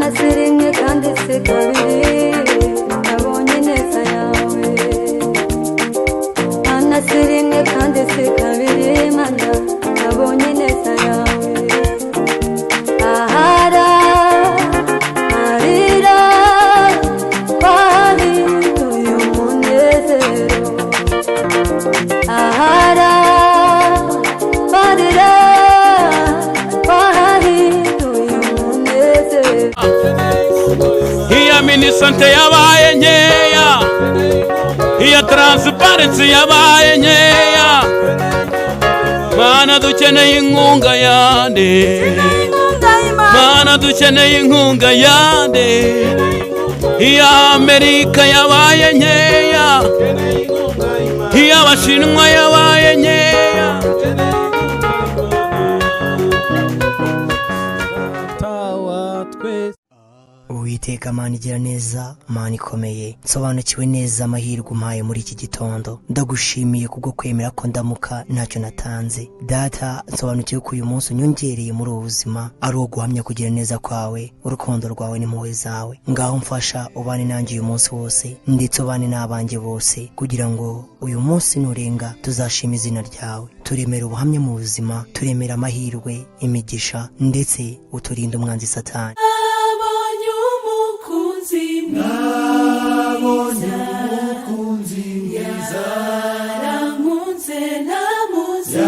Mana, si rimwe kandi si kabiri nabonye ineza yawe. Mana, si rimwe kandi si kabiri, Mana, nabonye ineza yawe. Ahara amarira wahinduye umunezero, ahara amarira wahinduye umunezero. Iya MINISANTE yabaye nkeya, iya Transparency yabaye nkeya. Mana, dukeneye inkunga yande? Mana, dukeneye inkunga yande? Iya Amerika yabaye nkeya, iy'Abashinwa yabaye nkeya. Uwiteka Mana igira neza, Mana ikomeye, nsobanukiwe neza amahirwe umpaye muri iki gitondo. Ndagushimiye kubwo kwemera ko ndamuka ntacyo natanze. Data, nsobanukiwe ko uyu munsi unyongereye muri ubu buzima ari uwo guhamya kugira neza kwawe, urukundo rwawe n'impuhwe zawe. Ngaho mfasha ubane nanjye uyu munsi wose, ndetse ubane n'abanjye bose, kugira ngo uyu munsi nurenga tuzashima izina ryawe. Turemera ubuhamya mu buzima, turemera amahirwe, imigisha, ndetse uturinde umwanzi Satani. Nabonye umukunzi mwiza, yarankunze ntamuzi,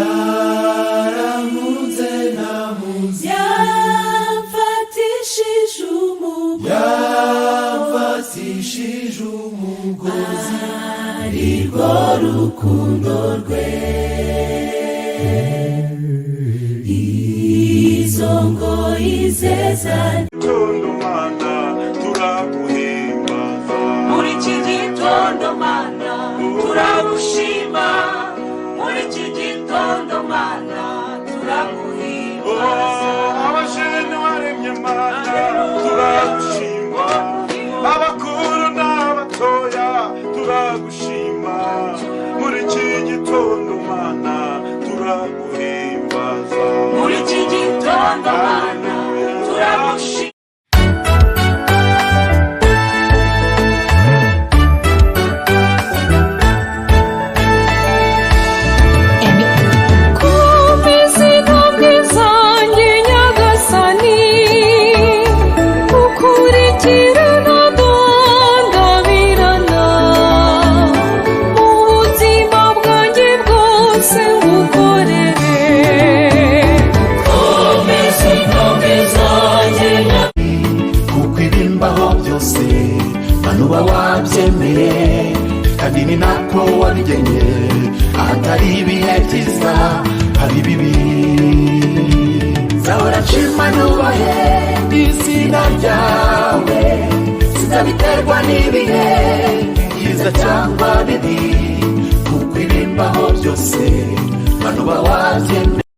yamfatishije umugozi, arirwo rukundo rwe. Izo ngoyi zeza. Gitondo Mana, turaguhimbaza. Muri iki gitondo Mana, turagushima. Muri iki gitondo Mana, turaguhimbaza. Abajene waremye Mana, turagushima. Abakuru n'abatoya turagushima. Muri iki gitondo Mana, turaguhimbaza. Muri iki gitondo Mana, turagushima. Komeza intambwe zanjye Nyagasani, ukurikirana ndandabirana, mu buzima bwanjye bwose ngukorere. Komeza intambwe zanjye. Kuko ibimbaho byose Mana uba wabyemeye, kandi ni nako wabigennye. Ahatari ibihe byiza hari ibibi. Nzahora nshima nubahe izina ryawe, sinzabiterwa n'ibihe byiza cyangwa bibi, kuko ibimbaho byose Mana uba wabyemeye.